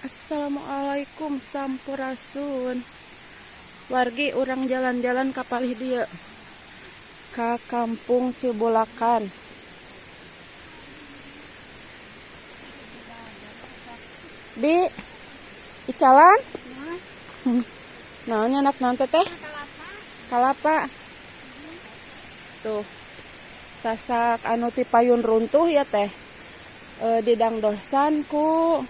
Assalamualaikum sampurasun. Wargi urang jalan-jalan ka palih dieu. Ka Kampung Cibulakan. Bi, icalan? Naon anak naon teteh? Kalapa. Tuh. Sasak anu ti payun runtuh ya teh. Didangdosan ku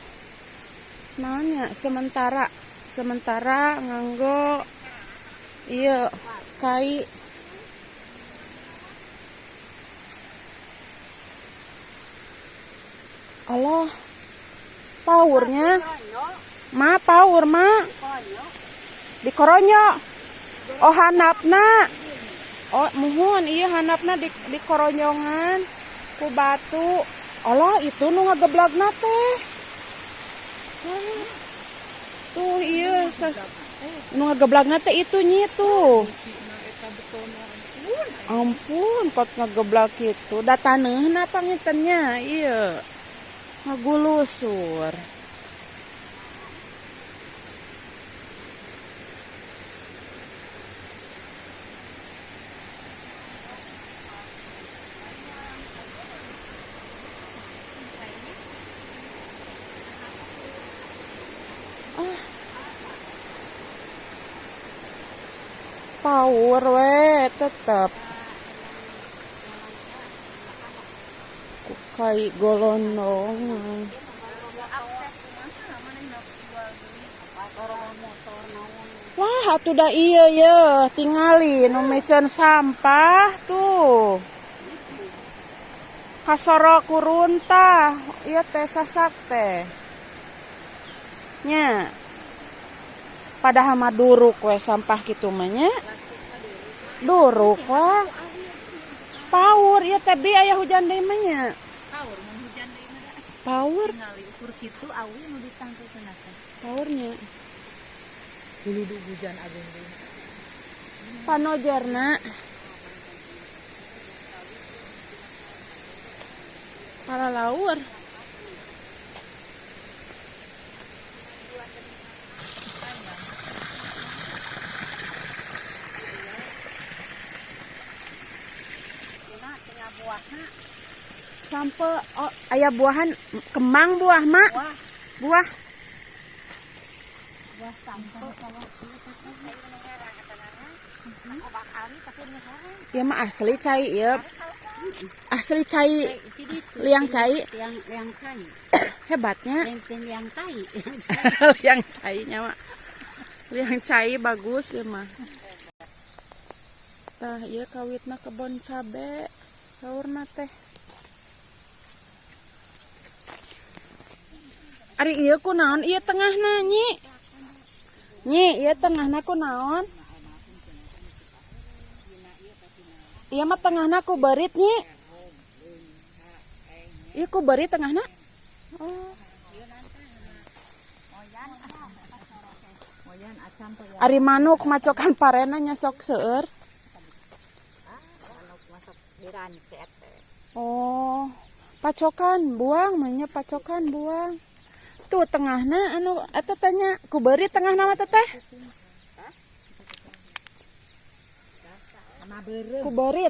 naonnya sementara nganggo ieu kai. Allah, paurnya ma, paur ma dikoronyo. Oh hanapna, oh muhun iya hanapna di koronyongan ku batu. Allah itu nu ngageblagna teh. Tuh iya nu ngageblagna teh itu nyi tuh. Ampun kot ngageblak kitu da taneuhna pangitennya iya ngagulusur. Power we tetep kai golondongan. Wah atuh da iya ye tingali nu miceun sampah tuh kasoro kuruntah ieu teh sasak teh nya. Padahal mah duruk we sampah kitu mah nya. Duruk wah. Paur ieu teh bi aya hujan deui mah nya. Paur mun hujan deui mah. Paur. Tingali ukur kitu awi nu ditangkeuna teh. Paurnya. Huludu hujan agung deui. Panojerna. Palalaur. Sampai oh, ayah buahan kemang buah mak buah buah sampai ya mah asli cai ya asli cai liang cai liang cai hebatnya liang cai liang cainya mak liang cai bagus ya mah. Tah ieu kawitna kebon cabe saurna teh. Ari ieu ku naon ieu tengahna nyi? Nyi, ieu tengahna ku naon? Ieu mah tengahna ku beurit nyi. Ieu ku beurit tengahna? Oh. Ari manuk macokan parena nya sok seueur. Oh, pacokan buang mah pacokan buang. Tuh tengahna anu eta tanya ku beurit tengahna mah teteh. Ku beurit.